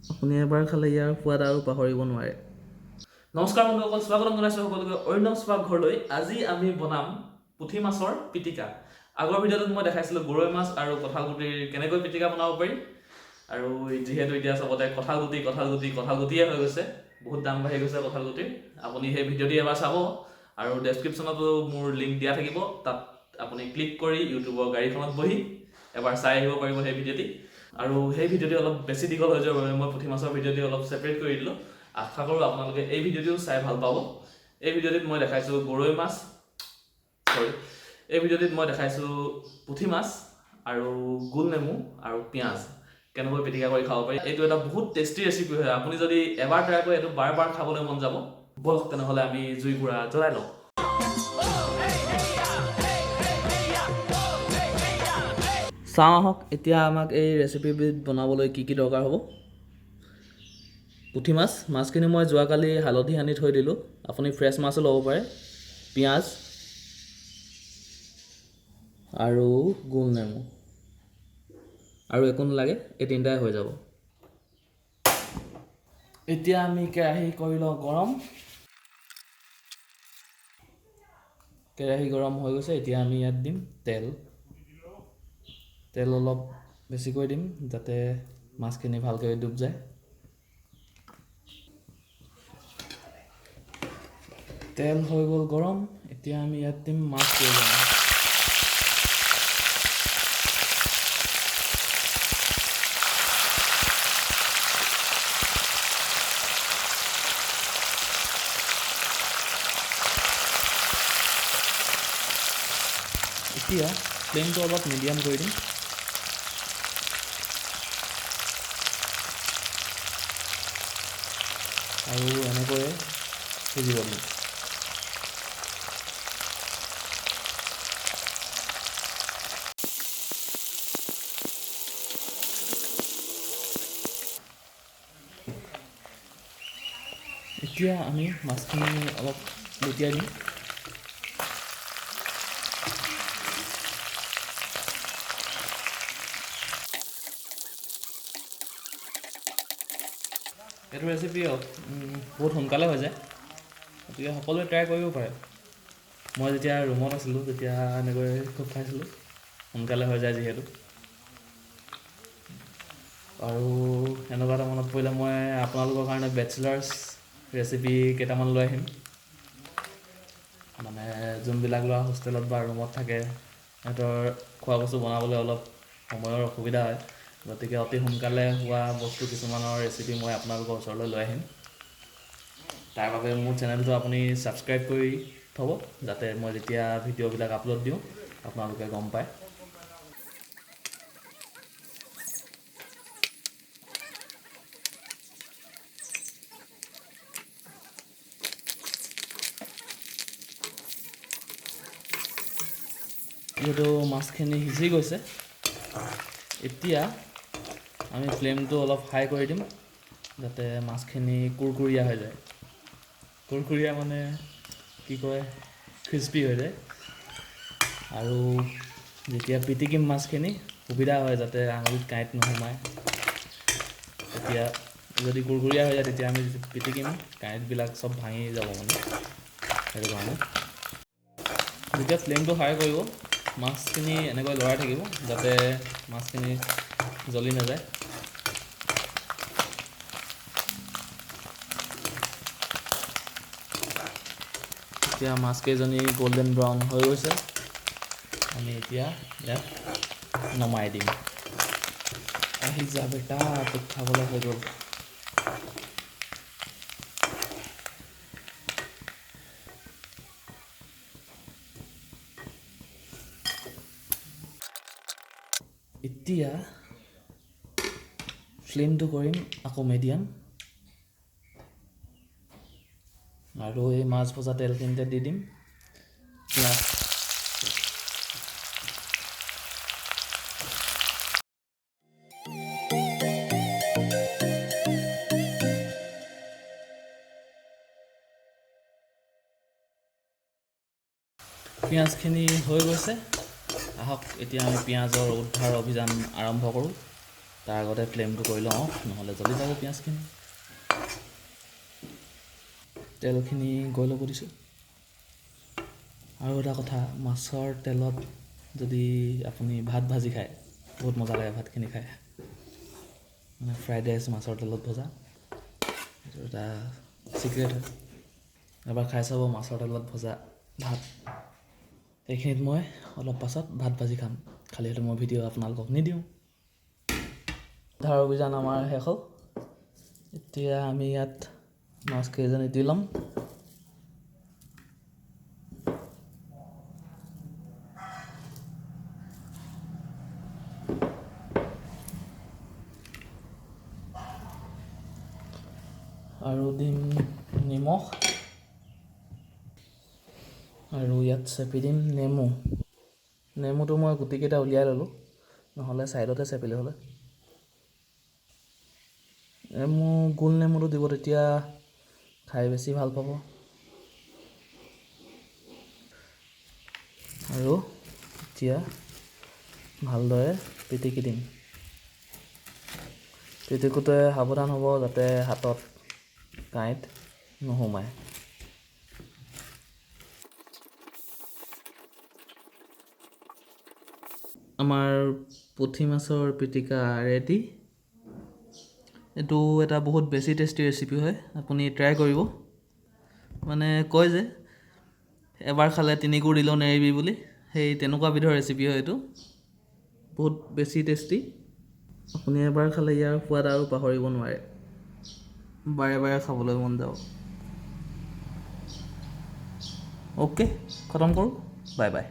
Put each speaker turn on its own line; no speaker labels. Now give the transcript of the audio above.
আপুনি এবাৰ খালে ইয়াৰ সোৱাদ আৰু পাহৰিব নোৱাৰে। নমস্কাৰ বন্ধুসকল, স্বাগতম জনাইছোঁ সকলোকে অৰিন্দম পাকঘৰলৈ। আজি আমি বনাম পুঠি মাছৰ পিটিকা। আগৰ ভিডিঅ'টোত মই দেখাইছিলোঁ গৰৈ মাছ আৰু কঁঠাল গুটিৰ কেনেকৈ পিটিকা বনাব পাৰি। আৰু যিহেতু এতিয়া চবতে কঁঠাল গুটি কঁঠাল গুটি কঁঠাল গুটিয়ে হৈ গৈছে, বহুত দাম বাঢ়ি গৈছে কঁঠাল গুটিৰ। আপুনি সেই ভিডিঅ'টি এবাৰ চাব আৰু ডেছক্ৰিপশ্যনতো মোৰ লিংক দিয়া থাকিব, তাত আপুনি ক্লিক কৰি ইউটিউবৰ গাড়ীখনত বহি এবাৰ চাই আহিব পাৰিব সেই ভিডিঅ'টি। আৰু সেই ভিডিঅ'টি অলপ বেছি দীঘল হৈ যোৱাৰ বাবে মই পুঠি মাছৰ ভিডিঅ'টি অলপ ছেপাৰেট কৰি দিলোঁ। আশা কৰোঁ আপোনালোকে এই ভিডিঅ'টিও চাই ভাল পাব। এই ভিডিঅ'টিত মই দেখাইছোঁ গৰৈ মাছ, চৰি, এই ভিডিঅ'টিত মই দেখাইছোঁ পুঠি মাছ আৰু গোল নেমু আৰু পিঁয়াজ কেনেকৈ পিটিকা কৰি খাব পাৰি। এইটো এটা বহুত টেষ্টি ৰেচিপি হয়। আপুনি যদি এবাৰ ট্ৰাই কৰে, এইটো বাৰ বাৰ খাবলৈ মন যাব। ব'লক তেনেহ'লে আমি জুইকুৰা জ্বলাই লওঁ। চাওঁ আহক এতিয়া আমাক এই ৰেচিপিবিধ বনাবলৈ কি কি দৰকাৰ হ'ব। পুঠি মাছ, মাছখিনি মই যোৱাকালি হালধি সানি থৈ দিলোঁ। আপুনি ফ্ৰেছ মাছো ল'ব পাৰে। পিঁয়াজ আৰু গোল নেমু, আৰু একো নালাগে, এই তিনিটাই হৈ যাব। এতিয়া আমি কেৰাহী কৰি লওঁ গৰম। কেৰাহী গৰম হৈ গৈছে। এতিয়া আমি ইয়াত দিম তেল। তেল অলপ বেছিকৈ দিম যাতে মাছখিনি ভালকৈ ডুব যায়। তেল হৈ গ'ল গৰম। এতিয়া আমি ইয়াত দিম মাছ কেইজনমান। এতিয়া ফ্লেমটো অলপ মিডিয়াম কৰি দিম। আৰু এনেকৈয়ে সিজিব দিম। এতিয়া আমি মাছখিনি অলপ লুটিয়াই দিম। এইটো ৰেচিপি বহুত সোনকালে হৈ যায়, গতিকে সকলোৱে ট্ৰাই কৰিব পাৰে। মই যেতিয়া ৰুমত আছিলোঁ তেতিয়া এনেকৈ খুব খাইছিলোঁ, সোনকালে হৈ যায় যিহেতু। আৰু এনেকুৱা এটা মনত পৰিলে, মই আপোনালোকৰ কাৰণে বেচেলাৰ্ছ ৰেচিপি কেইটামান লৈ আহিম। মানে যোনবিলাক ল'ৰা হোষ্টেলত বা ৰুমত থাকে, সিহঁতৰ খোৱা বস্তু বনাবলৈ অলপ সময়ৰ অসুবিধা হয়। গতিকে অতি সোনকালে হোৱা বস্তু কিছুমানৰ ৰেচিপি মই আপোনালোকৰ ওচৰলৈ লৈ আহিম। তাৰ বাবে মোৰ চেনেলটো আপুনি ছাবস্ক্ৰাইব কৰি থ'ব, যাতে মই যেতিয়া ভিডিঅ'বিলাক আপলোড দিওঁ আপোনালোকে গম পায়। যিহেতু মাছখিনি সিজি গৈছে, এতিয়া আমি ফ্লেমটো অলপ হাই কৰি দিম যাতে মাছখিনি কুৰকুৰীয়া হৈ যায়। কুৰকুৰীয়া মানে কি কয়, ক্ৰিস্পি হৈ যায়। আৰু যেতিয়া পিটিকিম মাছখিনি, সুবিধা হয় যাতে আঙুলিত কাঁইট নোসোমায়। তেতিয়া যদি কুৰকুৰীয়া হৈ যায়, তেতিয়া আমি পিটিকিম কাঁইটবিলাক চব ভাঙি যাব, মানে সেইটো কাৰণে যেতিয়া ফ্লেমটো হাই কৰিব, মাছখিনি এনেকৈ লৰাই থাকিব যাতে মাছখিনি জ্বলি নাযায়। এতিয়া মাছকেইজনী গল্ডেন ব্ৰাউন হৈ গৈছে। আমি এতিয়া ইয়াক নমাই দিম। আহি যা বেটা, তোক খাবলৈ হৈ গ'ল। এতিয়া ফ্লেমটো কৰিম আকৌ মিডিয়াম আৰু এই মাছ ভজা তেলখিনিতে দি দিম পিঁয়াজ। পিঁয়াজখিনি হৈ গৈছে। আহক এতিয়া আমি পিঁয়াজৰ উদ্ধাৰ অভিযান আৰম্ভ কৰোঁ। তাৰ আগতে ফ্লেমটো কৰি লওঁ, নহ'লে জ্বলি যাব পিঁয়াজখিনি। তেলখিনি গৈ ল'ব দিছোঁ। আৰু এটা কথা, মাছৰ তেলত যদি আপুনি ভাত ভাজি খায় বহুত মজা লাগে ভাতখিনি খাই। মানে ফ্ৰাইড ৰাইচ মাছৰ তেলত ভজা, সেইটো এটা চিক্ৰেট হয়। এবাৰ খাই চাব মাছৰ তেলত ভজা ভাত। এইখিনিত মই অলপ পাছত ভাত ভাজি খাম, খালি সেইটো মই ভিডিঅ' আপোনালোকক নিদিওঁ। উদ্ধাৰ অভিযান আমাৰ শেষ হ'ল। এতিয়া আমি ইয়াত মাছ কেইজনী দি ল'ম। আৰু দিম নিমখ, আৰু ইয়াত চেপি দিম নেমু। নেমুটো মই গুটিকেইটা উলিয়াই ল'লোঁ, নহ'লে ছাইডতে চেপিলে হ'লে। নেমু, গোল নেমুটো দিব, তেতিয়া খাই বেছি ভাল পাব। আৰু এতিয়া ভালদৰে পিটিকি দিম। পিটিকোতে সাৱধান হ'ব যাতে হাতত কাঁইট নোসোমায়। আমাৰ পুঠি মাছৰ পিটিকা ৰেডি। এইটো এটা বহুত বেছি টেষ্টি ৰেচিপি হয়, আপুনি ট্ৰাই কৰিব। মানে কয় যে এবাৰ খালে 3 কোৰ দিলেও নেৰিবি বুলি, সেই তেনেকুৱা বিধৰ ৰেচিপি হয় এইটো। বহুত বেছি টেষ্টি, আপুনি এবাৰ খালে ইয়াৰ সোৱাদ আৰু পাহৰিব নোৱাৰে, বাৰে বাৰে খাবলৈ মন যাব। অ'কে, খতম কৰোঁ, বাই বাই।